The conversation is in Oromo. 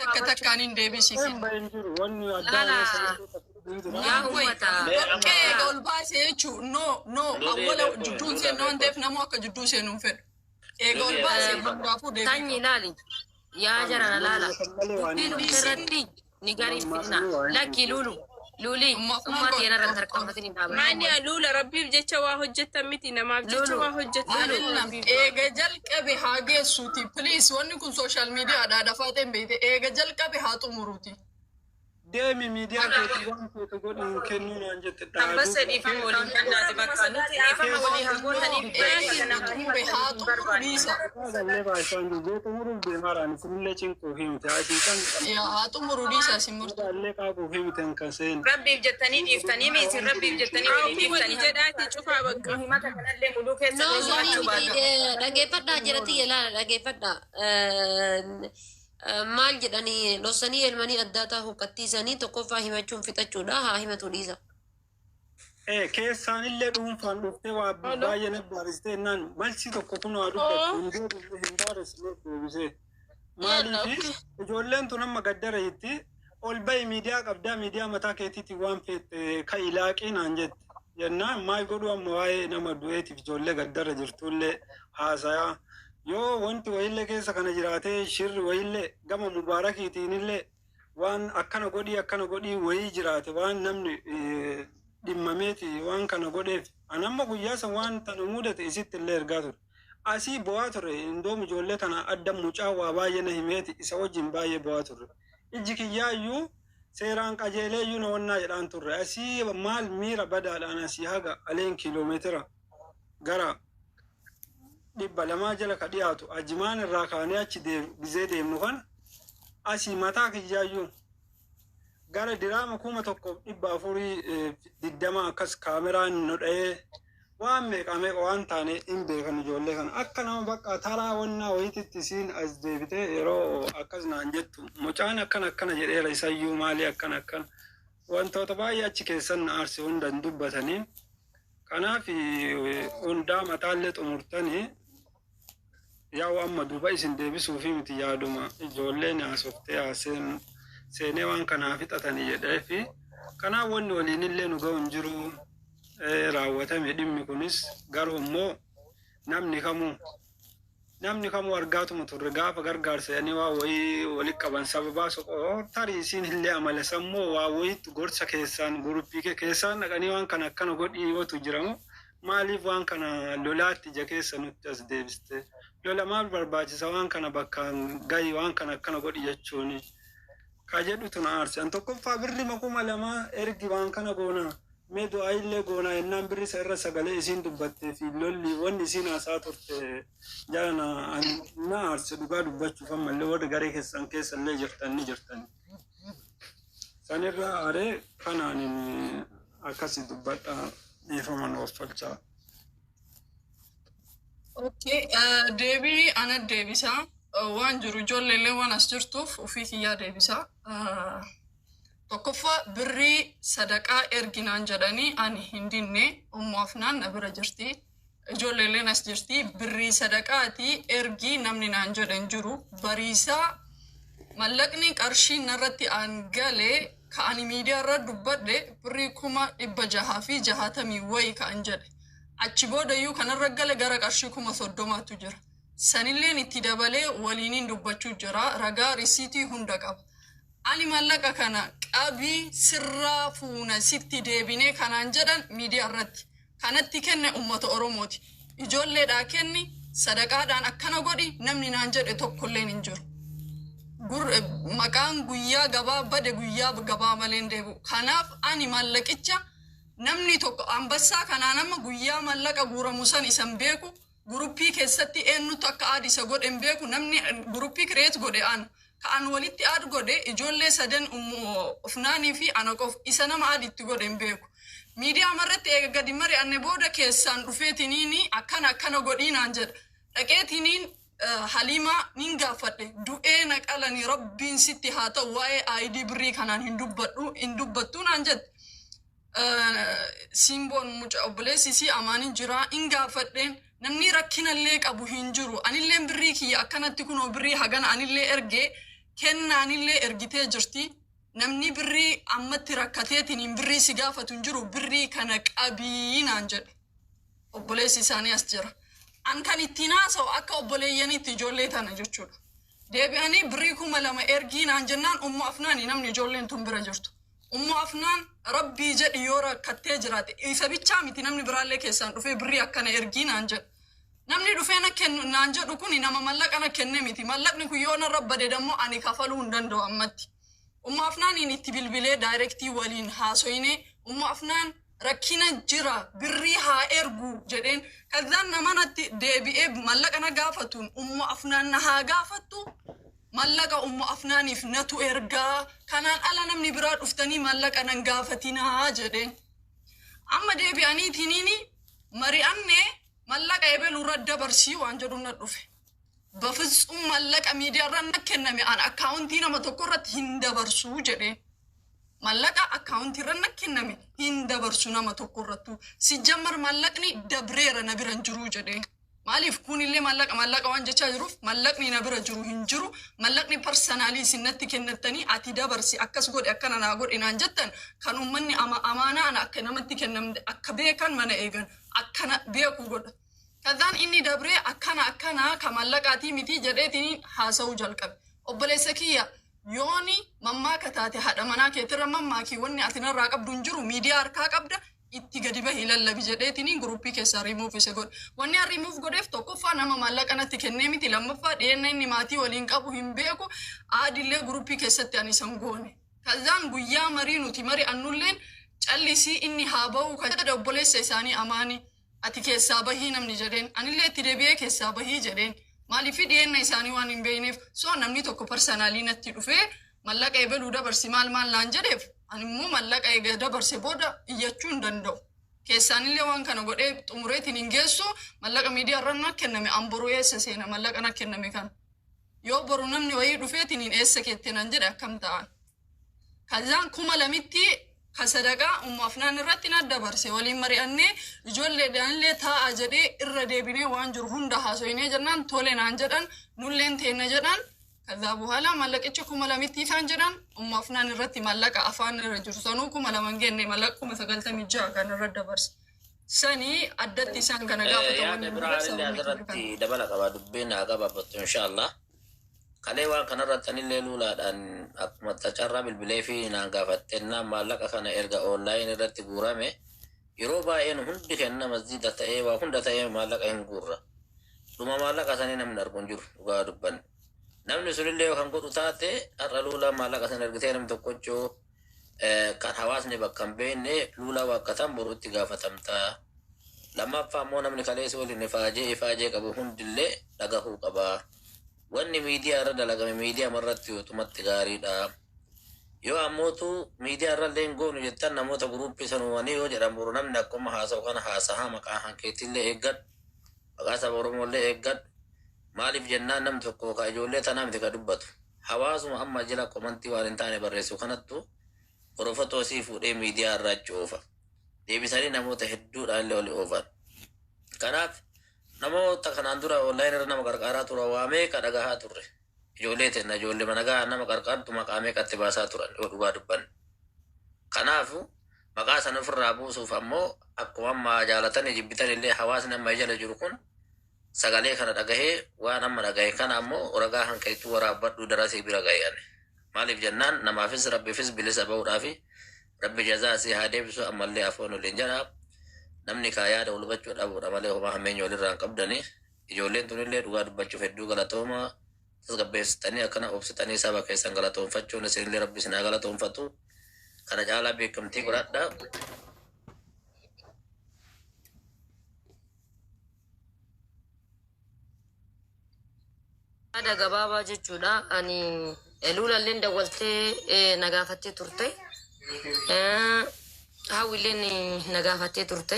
Takka takkaan hin deebisii Hin kenna. bahin jiru wanni addaa Laala yoo sababni takka hin jira. yaa Wait, ummata Mee amma dhoqqee eega ol baasee jechuun no no Lolii awwala beekoo jidduun lula seenna waan beekoo ta'eef namuu akka jidduu seenu hin fedhu. Eega ol lolii baasee beekoo. hundaafuu deebii Sanyi qaba. laali yaa jarana laala Kan malee waan dubbii hin dhufte Dhiisin irratti ni gariin fidna mammaakni waa hin lakki jiru. lulu luli ummaaf naan ummaa qol teena irratti qol qol. harkafatin hin dhaabatin Maani luula rabbiif jecha waa hojjettan miti namaaf jecha lulu waa hojjettan lulu Arillam rabbiif waa. eega jalqabe haa geessuuti. Please wanni kun social mediaadha dafaa ta'e hin beekte eega jalqabe haa xumuruuti. Deemi miidiyaa keetii waan feete godhi hin kennuu naan jette dhaaduu Ambassa dhiifama waliin kennaati bakka nuti dhiifama walii haa No gootaniif eega bakka inni nama xumure haa himataniif hin xumuru barbaanne. dhiisa. Gallee baay'isaan dubbee xumuruuf deemaadhaan isinillee cinquu fi miti asii kan Yaa haa xumuru dhiisa isin murtu. illee qaaquu fi miti kan seenu. Rabbiif jettanii dhiiftanii mi isin rabbiif jettanii walii Awwii walii dhiiftanii jedhaati cufaa bakka. himata kanallee muduu keessa No, illee sanii himachuu miti baata. dhageeffadhaa jiratti ilaala dhageeffadhaa. Maal jedhanii dhossanii elmanii addaataa huqqattiisanii tokkoffaa himachuun fixachuudha haa himatu dhiisa. Ee keessaan illee dhuunfaan dhuftee waa Olo. baay'ee na baaristee naan malsi tokko kun waa dubbattu Oo. hin deebisne hin baarisne deebisee. Yalla Maaliifi okay. ijoolleen tun amma gaddara jetti ol bahi miidiyaa qabdaa miidiyaa mataa keetiitiin waan feette ka ilaaqii naan jette. Jennaan maal godhu amma waa'ee nama du'eetiif ijoollee gaddara jirtullee haasayaa. Yoo wanti wayiillee keessa kana jiraatee shirri wayiillee gama mubaarakiitiinillee waan akkana godhii akkana godhii wayii jiraate waan namni dhimmameeti waan kana godheef an amma guyyaa san waan tana mudate isitti illee ergaa ture. Asii bo'aa ture indoom ijoollee tana adda mucaa waa baay'ee na himeeti isa wajjin baay'ee bo'aa turre. Ijji kiyyaa iyyuu seeraan qajeelee iyyuu na wannaa jedhaan turre. Asii maal miira badaadhaan asii haga aleen kiiloomeetira gara 200 jala ka dhiyaatu ajimaan irraa kaanee achi gizee deemnu kana asii mataa kiyyaayyuu gara diraama 1420 akkas kaameraan nu dha'ee waan meeqa meeqa waan taane hin beekan ijoollee kana akka nama bakka taraa wannaa wayititti isiin as deebitee yeroo akkas naan jettu mucaan akkana akkana jedheera isayyuu maalii akkana akkana wantoota baay'ee achi keessan na aarse hundan dubbatanii kanaaf hundaa mataallee xumurtanii yaa'u amma duuba isin deebisuufi miti yaaduma ijoolleen haasoftee haaseen seenee waan kanaa fixatanii jedheefi kanaaf wanni waliin illee nu ga'u hin jiru raawwatame dhimmi kunis garuu immoo namni kamuu argaatuma turre gaafa gargaarsa jedhanii waa wayii walitti qaban sababaa soqoo tarii isiin illee amala sammoo waa wayiitti gorsa keessaan guruppii kee keessaan dhaqanii waan kana akkana godhii yootu jiramu maaliif waan kana lolaatti ija keessa nutti as deebiste lola maal barbaachisa waan kana bakkaan gahi waan kana akkana godhi jechuuni ka jedhutu na aarse. An tokkoffaa birri 2000 ergi waan kana goonaa mee du'aa illee goonaa jennaan birri isa irra sagalee isiin dubbattee fi lolli wanni isiin haasaa turte jala na na aarse dhugaa dubbachuuf ammallee warri garee keessan keessa illee jirtan ni jirtan. Sanirraa aaree kanaan akkasi dubbadha dhiifama nu waffalchaa. Okay, deebii ana deebisaa. Waan jiru ijoolleellee waan as jirtuuf ofii kiyyaa deebisaa. Tokkoffaa birrii sadaqaa erginaan jedhanii ani hin dinne ummu afnaan na bira jirti. Ijoolleelleen as jirti. Birrii sadaqaati ergii namni naan jedhe hin jiru. Bariisaa mallaqni qarshiin narratti an gale ka ani miidiyaa irra dubbadhe birrii 660,000 wayi ka an jedhe. Achi boodayyuu kanarra gale gara qarshii 30,000tu jira. Sanilleen itti dabalee waliinin dubbachuu jira. Ragaa risiitii hunda qaba. Ani mallaqa kana qabii sirraa fuuna sitti deebinee kanaan jedhan miidiyaa irratti. Kanatti kenne ummata Oromooti. Ijoolleedhaa kenni sadaqaadhaan akkana godhi namni naan jedhe tokkolleen hin jiru. Gur maqaan guyyaa gabaa bade guyyaa gabaa malee hin deebi'u. Kanaaf ani mallaqicha namni tokko ambassaa kanaan amma guyyaa mallaqa guuramu san isan beeku guruppii keessatti eenyutu akka add isa godhe hin beeku namni guruppii create godhe ana. Ka an walitti add godhe ijoollee sadan ummu Ufnaanii fi ana qof isa nama add itti godhe hin beeku. Miidiyaa irratti eega gadi mari'anne booda keessaan dhufeetiniini akkana akkana godhii naan jedha. Dhaqeetiniin Haliimaa nin gaafadhe du'ee na qalanii rabbiin sitti haa ta'u waa'ee ID birrii kanaan hin dubbadhu hin dubbattu naan jette. Simboon mucaa obboleessi isii amaanin jira in gaafadheen namni rakkinallee qabu hin jiru. Anilleen birrii kiyya akkanatti kunoo birrii hagana anillee ergee Kennaanillee ergitee jirti. Namni birrii ammatti rakkateetiin birrii si gaafatu hin jiru, birrii kana qabii naan jedhe. Obboleessi isaanii as jira. An kan ittiin haasa'u akka obboleeyyaniitti ijoollee tana jechuudha. Deebi'anii birrii 2000 ergii naan jennaan, Ummu Afnaani namni ijoolleen tun bira jirtu. Ummu Afnaan, Rabbii jedhi, yoo rakkattee jiraate, isa bichaa miti, namni biraallee keessaan dhufee birrii akkana ergii naan jedhe. Namni dhufee na kennu naan jedhu kuni nama mallaqa na kenne miti. Mallaqni kun yoo narra bade dammoo ani kafaluu hin danda'u ammatti. Ummu Afnaaniin itti bilbilee direct waliin haasoyne. Ummu Afnaan rakkina jira, birrii haa ergu jedheen. Kazaan nama natti deebi'ee mallaqa na gaafatuun Ummu Afnaan na haa gaafattu, mallaqa Ummu Afnaaniif natu ergaa, kanaan ala namni biraa dhuftanii mallaqa nan gaafatinaa jedheen. Amma deebi'aniitiniini mari'annee mallaqa ebeluu irra dabarsii waan jedhu na dhufe. በፍጹም mallaqa miidiyaa irra na kenname an akkaawuntii nama tokko irratti hin dabarsuu jedheen. Mallaqa akkaawuntii irra na kenname hin dabarsu nama tokko irrattu. ሲጀመር mallaqni dabreera, na bira hin jiru jedheen. Maaliif kunillee mallaqa mallaqa waan jechaa jiruuf, mallaqni na bira jiru hin jiru. Mallaqni personally isin natti kennattanii ati dabarsi, akkas godhe, akkana naa godhe naan jettan, kan uummanni amaanaa ana akka namatti kennamte akka beekan mana eegan akkana beeku godha. Kazaan inni dabree akkana akkana ka mallaqaatii miti jedheetiin haasa'uu jalqabe. Obboleessa kiyya, yooni mammaaka taate haadha manaa keetirra mammaakii, wanni ati narraa qabdu hin jiru, miidiyaa harkaa qabda, itti gadi bahii lallabi jedheetiin guruppii keessaa rimuuf isa godhe. Wanni an rimuuf godheef, tokkoffaa nama maallaqa natti kennee miti, lammaffaa dhiyeenya inni maatii waliin qabu hin beeku, aadillee guruppii keessatti ani isan goone. Kazaan guyyaa marii nuti mari annulleen callisii inni haa ba'u kan jedhe obboleessa isaanii amaanii, ati keessaa bahii namni jedheen, anillee itti deebi'ee keessaa bahii jedheen. Maaliif dhiyeenya isaanii waan hin beekneef, so namni tokko personally natti dhufee mallaqa eebeluu dabarsi maal maal naan jedheef, ani immoo mallaqa eega dabarse booda iyyachuu hin danda'u. Keessaanillee waan kana godhee xumureetiin hin geessu. Mallaqa miidiyaa irra na kenname an boruu eessa seena? Mallaqa na kenname kana. Yoo boru namni wayii dhufeetiin hin eessa keette nan jedhe, akkam ta'an? Kazaan 2000tti ka sadaqaa Ummu Afnaan irratti na dabarse waliin mari'annee, ijoolleedhaanillee taa'a jedhee, irra deebinee waan jiru hunda haasoyinee jennaan, tole naan jedhan, nulleen teenna jedhan. ከዛ በኋላ mallaqicha 2000tti isaan jedhan Ummu Afnaan irratti mallaqa afaan irra jiru sanuu 2000 hin genne, mallaqa 96,000 kan irra dabarse. Sanii addatti isaan kana gaafataman. Yaada biraallee asirratti dabala qaba, dubbiin haa gabaabbattu inshaallah. Kalee waan kanarratti anillee luulaadhaan akkuma tacarraa bilbilee fi naan gaafattennaan, maallaqa kana erga online irratti guurame yeroo baay'een hundi kenna masjida ta'ee waa hunda ta'ee maallaqa hin guurra. Dhuma maallaqa sanii namni argu hin jiru, dhugaa dubbanne. Namni sunillee yoo kan godhu taate, har'a luulaa maallaqa sana ergitee namni tokkochoo kan hawaasni bakka hin beekne luulaa waakkatan boru itti gaafatamtaa. Lammaffaa immoo namni kaleessa waliin ifaajee ifaajee qabu hundillee dhagahuu qaba. Wanni miidiyaa irra dalagame miidiyaa irratti yootumatti gaariidha. Yoo ammootu miidiyaa irra illee hin goonu jettan, namoota guruppii sanuumanii yoo jedhan, boru namni akkuma haasa'u kana haasahaa, maqaa hankeetillee eeggadhu. Maqaa saba Oromollee eeggadhu. Maaliif jennaan, namni tokko ka ijoollee tanaa miti ka dubbatu. Hawaasuma amma jila komantii waan hin taane barreessu kanattu orofatoo sii fuudhee miidiyaa irraa achi oofa. Deebisanii namoota hedduudhaan illee oli oofan. Kanaaf namoota kanaan dura online irra nama qarqaaraa tura waamee ka dhagahaa turre. Ijoollee tenna ijoollee mana gahaa nama qarqaartu maqaa meeqatti baasaa turan, yoo dhugaa dubbanne. Kanaafu maqaa sana ofirraa buusuuf ammoo akkuma amma jaalatanii jibbitan illee hawaasni amma jala jiru kun sagalee kana dhagahee, waan amma dhagahe kana ammoo ragaa hanqeetu waraabbadhu darasii bira gahe ani. Maaliif jennaan, namaafis rabbiifis bilisa bahuudhaafi Rabbi jazaa si haa deebisu, ammallee afoon waliin jedha. Namni kaa yaada wal hubachuu dhabuudha malee homaa hammeenya walirraa hin qabdani. Ijoolleen tunillee dhugaa dubbachuuf hedduu galatooma. Tasgabbeessitanii akkana obsitanii saba keessan galatoonfachuun isinillee Rabbi isin haa galatoonfatu. Kana caalaa beekamtii godhadha. Yaada gabaabaa jechuudha. Ani luulalleen dawwaltee na gaafattee turte. Hawwiilleen na gaafattee turte.